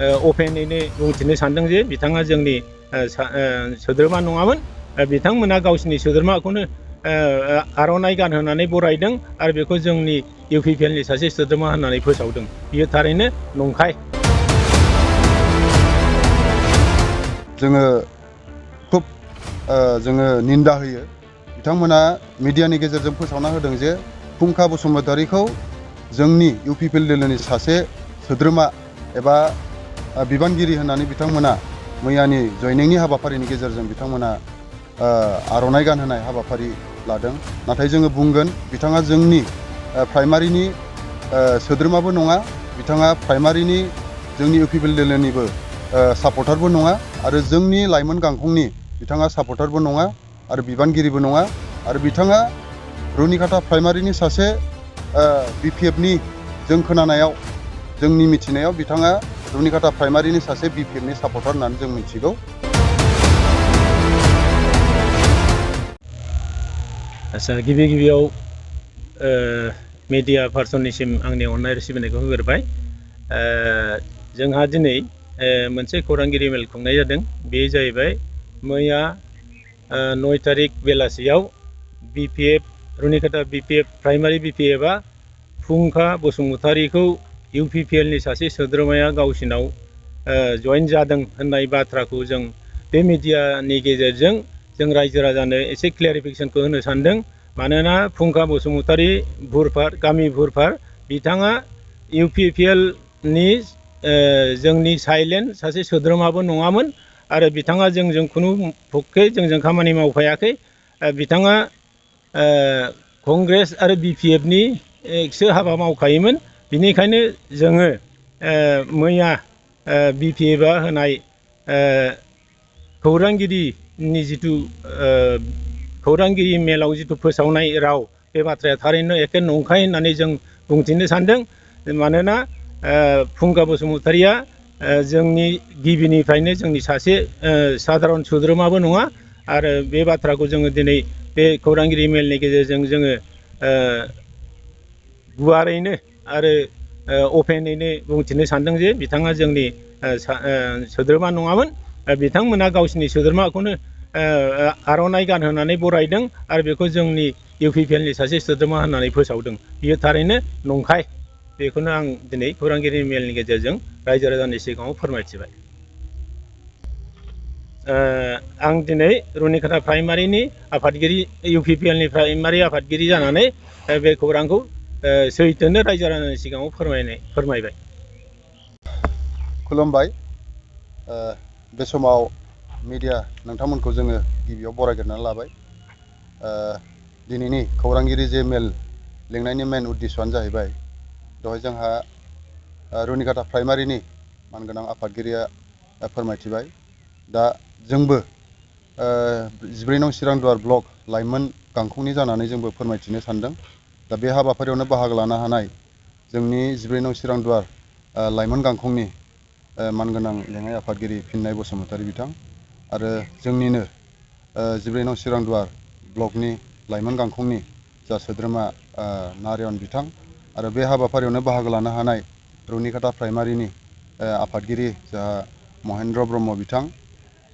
अपेनैनो बुंथिनो सानदों जे बिथाङा जोंनि सोद्रोमा नङामोन। बिथांमोना गावसिनि सोद्रोमाखौनो आर'नाइ गानहोनानै बरायदों आरो बेखौ जोंनि UPPLनि सासे सोद्रोमा होननानै फोसावदों। बियो थारैनो नंखाय। जोङो खुब जोङो निन्दा होयो। बिथांमोना मिडियानि गेजेरजों फोसावना होदों जे फुंखा बसुमतारीखौ जोंनि UPPL दोलोनि सासे सोद्रोमा एबा बिबानगिरि होननानै बिथांमोना मैयानि जयनिंनि हाबाफारिनि गेजेरजों बिथांमोना आर'नाइ गानहोनाय हाबाफारि लादों। नाथाय जोङो बुंगोन बिथाङा जोंनि प्राइमारिनि सोद्रोमाबो नङा, बिथाङा प्राइमारिनि जोंनि UPPL दोलोनिबो सापर्टारबो नङा आरो जोंनि लाइमोन गांखंनि बिथाङा सापर्टारबो नङा आरो बिबानगिरिबो नङा आरो बिथाङा रुनिकाटा प्राइमारिनि सासे BPFनि जों खोनानायाव जोंनि मिथिनायाव बिथाङा रुनिकाटा प्राइमारिनि सासे BPFनि सापर्टार होननानै जों मिथिगौ। आच्चा, गिबियाव मिडिया पार्सननिसिम आंनि अननाय सिबिनायखौ होग्रोबाय। जोंहा दिनै मोनसे खौरांगिरि मेल खुंनाय जादों। बे जाहैबाय मैया 9 तारिख बेलासियाव BPF रुनिकाटा BPF प्राइमारि BPFआ फुंखा बसुमतारीखौ UPPLनि सासे सोद्रोमाया गावसिनाव जइन जादों होननाय बाथ्राखौ जों बे मिडियानि गेजेरजों जों रायजो राजानो एसे क्लियारिफिकेसनखौ होनो सानदों। मानोना फुंखा बसुमतारी बुरफार, गामि बुरफार, बिथाङा UPPLनि जोंनि साइलेन्ट सासे सोद्रोमाबो नङामोन आरो बिथाङा जोंजों खुनु पक्षै जोंजों खामानि मावफायाखै। बिथाङा कंग्रेस आरो BPFनि सो हाबा मावखायोमोन। बिनिखायनो जोङो मैया BPFआ होनाय खौरांगिरिनि जिथु खौरांगिरि मेलाव जिथु फोसावनाय राव, बे बाथ्राया थारैनो एखे नंखाय होननानै जों बुंथिनो सानदों। मानोना फुंखा बसुमतारीया जोंनि गिबिनिफ्रायनो जोंनि सासे साधारन सोद्रोमाबो नङा आरो बे बाथ्राखौ जोङो दिनै बे खौरांगिरि मेलनि गेजेरजों जोङो गुवारैनो आरो अपेनैनो बुंथिनो सानदों जे बिथाङा जोंनि सोद्रोमा नङामोन। बिथांमोना गावसिनि सोद्रोमाखौनो आर'नाइ गानहोनानै बरायदों आरो बेखौ जोंनि UPPLनि सासे सोद्रोमा होननानै फोसावदों। बियो थारैनो नंखाय। बेखौनो आं दिनै खौरांगिरि मेलनि गेजेरजों रायजो राजानि सिगाङाव फोरमायथिबाय। आं दिनै रुनिकाटा प्राइमारिनि आफादगिरि, UPPLनि प्राइमारि आफादगिरि जानानै बे खौरांखौ सैथोनो रायजो राजानि सिगाङाव फोरमायबाय। खुलुमबाय। बे समाव मिडिया नोंथांमोनखौ जोङो गिबियाव बरायग्रोनानै लाबाय। दिनैनि खौरांगिरि जे मेल लिंनायनि मेन उद्देश्यआनो जाहैबाय, दहाय जोंहा रुनिकाटा प्राइमारिनि मानगोनां आफादगिरिया फोरमायथिबाय। दा जोंबो 14 नं चिरांदुवार ब्लक लाइमोन गांखंनि जानानै जोंबो फोरमायथिनो सानदों। दा बे हाबाफारियावनो बाहागो लानो हानाय जोंनि 14 नं चिरांदुवार लाइमोन गांखंनि मानगोनां लेङाइ आफादगिरि फिन्नाय बसुमतारी बिथां आरो जोंनिनो 14 नं चिरांदुवार ब्लकनि लाइमोन गांखंनि जा सोद्रोमा नारायण बिथां आरो बे हाबाफारियावनो बाहागो लानो हानाय रुनिकाटा प्राइमारिनि आफादगिरि जा महेन्द्र ब्रह्म बिथां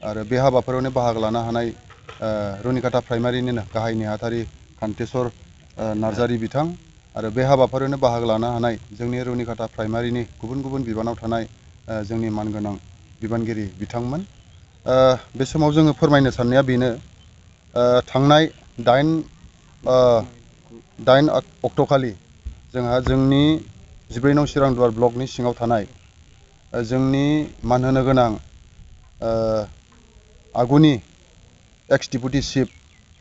आरो बे हाबाफारियावनो बाहागो लानो हानाय रुनिकाटा प्राइमारिनिनो गाहाय नेहाथारि कान्तेस्वर नार्जारी बिथां आरो बे हाबाफारियावनो बाहागो लानो हानाय जोंनि रुनिकाटा प्राइमारिनि गुबुन गुबुन बिबानाव थानाय जोंनि मानगोनां बिबानगिरि बिथांमोन। बे समाव जोङो फोरमायनो साननाया बेनो, थांनाय 8 अक्ट'खालि जोंहा जोंनि 14 नं चिरांदुवार ब्लकनि सिङाव थानाय जोंनि मान होनो गोनां आगुनि एक्स डिपुटि चिफ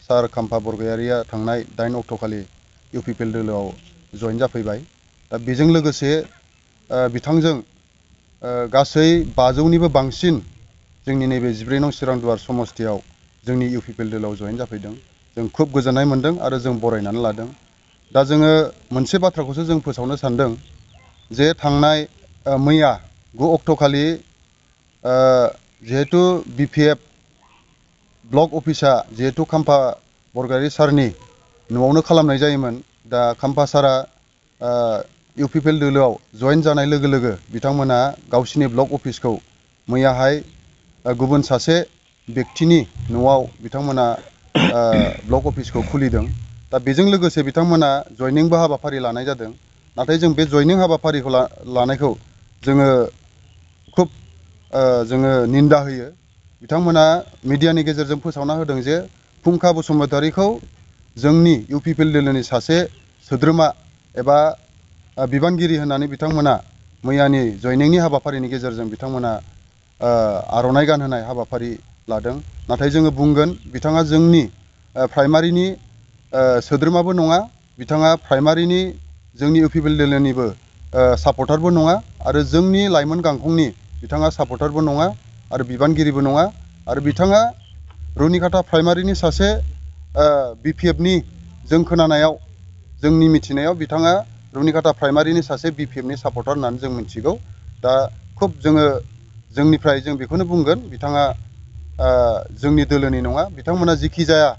सार खाम्फा बरगयारिया थांनाय 8 अक्ट'खालि UPPL दोलोआव जइन जाफैबाय। दा बेजों लोगोसे बिथांजों गासै 500निबो बांसिन जोंनि नैबे 14 नं चिरांदुवार समस्तियाव जोंनि UPPL दोलोआव जइन जाफैदों। जों खुब गोजोननाय मोन्दों आरो जों बरायनानै लादों। दा जोङो मोनसे बाथ्राखौसो जों फोसावनो सानदों जे थांनाय मैया 9 अक्ट'खालि जिहेतु BPF ब्लक अफिसा जिहेतु खाम्फा बरगयारी सारनि न'आवनो खालामनाय जायोमोन। दा खाम्फा सारा UPPL दोलोआव जयेन जानाय लोगो लोगो बिथांमोना गावसिनि ब्लक अफिसखौ मैयाहाय गुबुन सासे व्यक्तिनि न'आव बिथांमोना ब्लक अफिसखौ खुलिदों। दा बेजों लोगोसे बिथांमोना जयनिंबो हाबाफारि लानाय जादों। नाथाय जों बे जयनिं हाबाफारिखौ लानायखौ जोङो खुब जोङो निन्दा होयो। बिथांमोना मिडियानि गेजेरजों फोसावना होदों जे फुंखा बसुमतारीखौ जोंनि UPPL दोलोनि सासे सोद्रोमा एबा बिबानगिरि होननानै बिथांमोना मैयानि जयनिंनि हाबाफारिनि गेजेरजों बिथांमोना आर'नाइ गानहोनाय हाबाफारि लादों। नाथाय जोङो बुंगोन बिथाङा जोंनि प्राइमारिनि सोद्रोमाबो नङा, बिथाङा प्राइमारिनि जोंनि UPPL दोलोनिबो सापर्टारबो नङा आरो जोंनि लाइमोन गांखंनि बिथाङा सापर्टारबो नङा आरो बिबानगिरिबो नङा आरो बिथाङा रुनिकाटा प्राइमारिनि सासे BPFनि जों खोनानायाव जोंनि मिथिनायाव बिथाङा रुनिकाटा प्राइमारिनि सासे BPFनि सापर्टार होननानै जों मिथिगौ। दा खुब जोंनिफ्राय जों बेखौनो बुंगोन बिथाङा जोंनि दोलोनि नङा। बिथांमोना जिखि जाया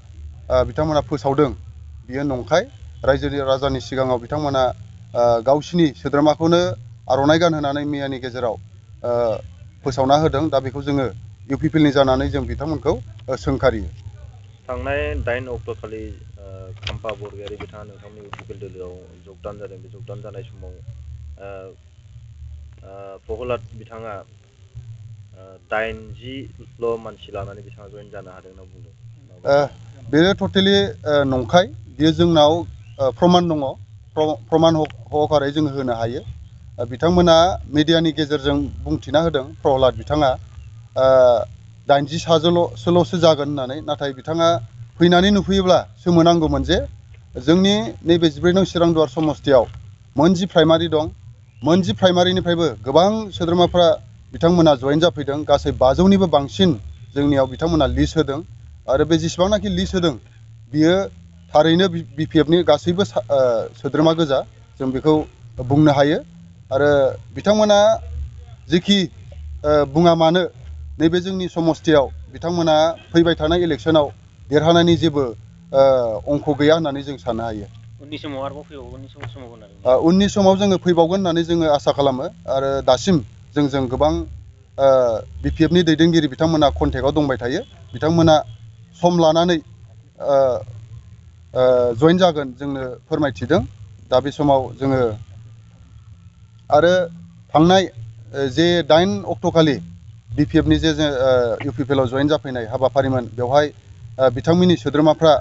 बिथांमोना फोसावदों बियो नंखाय। रायजो राजानि सिगाङाव बिथांमोना गावसिनि सोद्रोमाखौनो आर'नाइ गानहोनानै मैयानि गेजेराव फोसावना होदों। दा बेखौ जोङो UPPLनि जानानै जों बिथांमोनखौ सोंखारियो। थांनाय 8 अक्ट'खालि खाम्फा बरगयारी बिथाङा नोंथांनि UPPL दोलोआव जगदान जादों। बे जगदान जानाय समाव प्रहलाद बिथाङा 80ल' मानसि लानानै बिथाङा जयेन जानो हादों होनना बुंदों। बेयो टटेलि नंखाय। बेयो जोंनाव प्रमान दङ। प्रमान हकारै जोङो होनो हायो। बिथांमोना मिडियानि गेजेरजों बुंथिना होदों प्रहलाद बिथाङा 80 सासोल'सो जागोन होननानै। नाथाय बिथाङा फैनानै नुफैयोब्ला सोमोनांगौमोन जे जोंनि नैबे 14 नं चिरांदुवार समस्तियाव मोनजि प्राइमारि दं। मोनजि प्राइमारिनिफ्रायबो गोबां सोद्रोमाफ्रा बिथांमोना जयेन जाफैदों। गासै 500निबो बांसिन जोंनियाव बिथांमोना लिस्ट होदों आरो बे जेसेबांनाखि लिस्ट होदों बियो थारैनो BPFनि गासैबो सोद्रोमा गोजा, जों बेखौ बुंनो हायो। आरो बिथांमोना जेखि बुङा मानो नैबे जोंनि समस्तियाव बिथांमोना फैबाय थानाय इलेक्सनाव देरहानायनि जेबो अंक गैया होननानै जों साननो हायो। उननि समाव आरोबाव फैबावगोन होननानै उननि समाव जोङो फैबावगोन होननानै जोङो आसा खालामो। आरो दासिम जों गोबां BPFनि दैदेनगिरि बिथांमोना कन्टेक्टआव दंबाय थायो। बिथांमोना सम लानानै जयेन जागोन जोंनो फोरमायथिदों। दा बे समाव जोङो आरो थांनाय जे 8 अक्ट'खालि BPFनि जे UPPLआव जयेन जाफैनाय हाबाफारिमोन बेवहाय बिथांमोननि सोद्रोमाफ्रा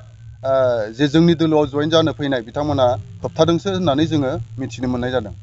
जे जोंनि दोलोआव जयेन जानो फैनाय बिथांमोना होबथादोंसो होननानै जोङो मिथिनो मोननाय जादों।